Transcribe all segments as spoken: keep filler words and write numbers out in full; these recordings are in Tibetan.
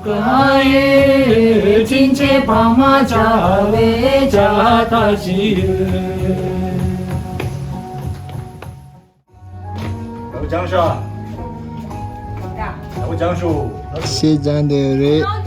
ཡེ། དྲིན་ཆེན་འཕགས་མ་བྱ་བའི་བྱ་ཐབས་ཤིག་ཡོད། ཡག་པོ་སྦྱངས་ཤག་ཡག་པོ་སྦྱངས་ཤོག་ཤེས་སྦྱངས་བསྡད་ཡོད་རེད།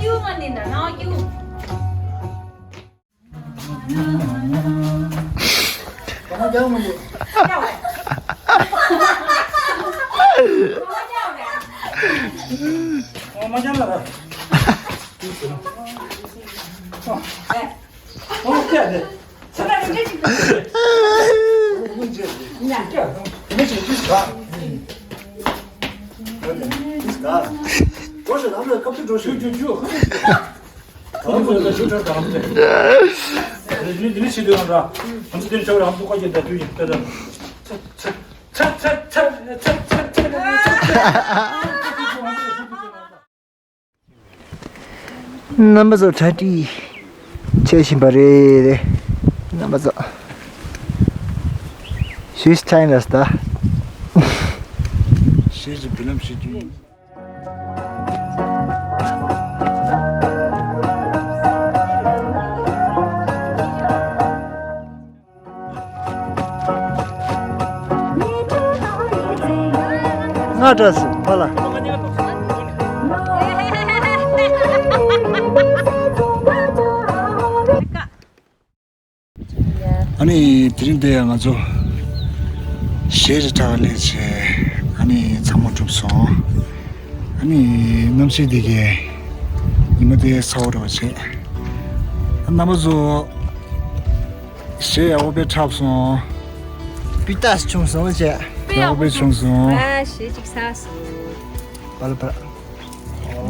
རྣམ་པ་ཚོ་གྲ་སྒྲིག་བྱེད་བཞིན་པ་རེད། རྣམ་པ་ཚོ། ཞུས་ཐན་ར་སྟ། ཞེས་ཀྱི་བུ་ལམ་ཞིག་བརྒྱུད། ང་འདྲ་སུ་ཕ་ལ། ཨ་ནི་དེ་རིང་འདི་ང་ཚོ་གཞས་རི་ཁྲ་བ་སླེབས་བྱས། ཨ་ནི་ཚང་མ་གྲུབ་སོང་། ཨ་ནི་གནམ་གཤིས་འདི་གའི་ཉི་མ་དེ་ཚ་བོ་འདྲ་བ་བྱས། ཨ་རྣམ་པ་ཚོ། གཞས་ཡག་པོ་དཔེ་འཁྲབ་སོང་། སྤུས་དག་བྱུང་སོང་བྱས། ཡག་པོ་དཔེ་བྱུང་སོང་། ཨ་གཞས་གཅིག་ཚར་སོང་། པ་ལ་པ་ལ།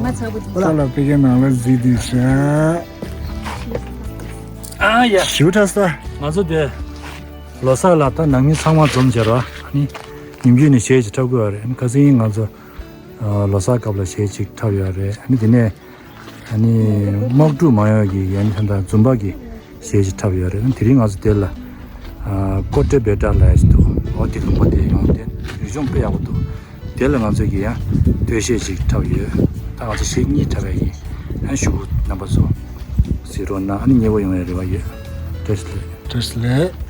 མ་ཚ་པོ་དེ། ས་ལ་པེ་ཀའི་ནང་ལ་གཟིགས་དུས་ཤ། ཨ་ཡ། ཞུ་ཁྲ་ས། ང་ཚོ་དེ། ལོ་གསར་ལ་ད་ནང་མི་ཚང་མ་འཛོམས་བྱས་ར། ཨ་ནི། ཉིན་རྒྱུན་ནས་གཞས་ཅིག་འཁྲབ་དགོས་པ་རེད། ཨ་ནི་ཁ་སང་ང་ཚོ། ལོ་གསར་སྐབས་ལ་གཞས་ཅིག་འཁྲབ་ཡོད་རེད། ཨ་ནི་དེ་ནས། ཨ་ནི་དམག་འཁྲུག་མ་ཡོང་གི་ཡན་ད་ལྟ་འཛུམ་པ་གི་གཞས་ཅིག་འཁྲབ་ཡོད་རེད། དེ་རིང་ང་ཚོ་དེ་ལ་ཀོ་ཏྲེ་བེ་ཏྲ་ལ་ཡ་ཞིག་འདུག་འོ་དེ་ལུང་པ་དེ་ཡོང་དེ་རི་ལྗོངས་དཔེ་ཡག་པོ་འདུག་དེ་ལ་ང་ཚོ་གི་ཡང་སྟོད་གཞས་ཅིག་འཁྲབ་ཡོད། ད་ང་ཚོ་གཞས་གཉིས་འཁྲབ་ཡ་ཡིན། ཨ་ཞུ་རྣམ་པ་ཚོ་གཟིགས་རོགས་གནང་། ཨ་ནི་མཉེས་པོ་ཡོང་ཡ་རེ་བ་ཡོད། བཀྲ་ཤིས་བདེ་ལེགས། བཀྲ་ཤིས་བདེ་ལེགས།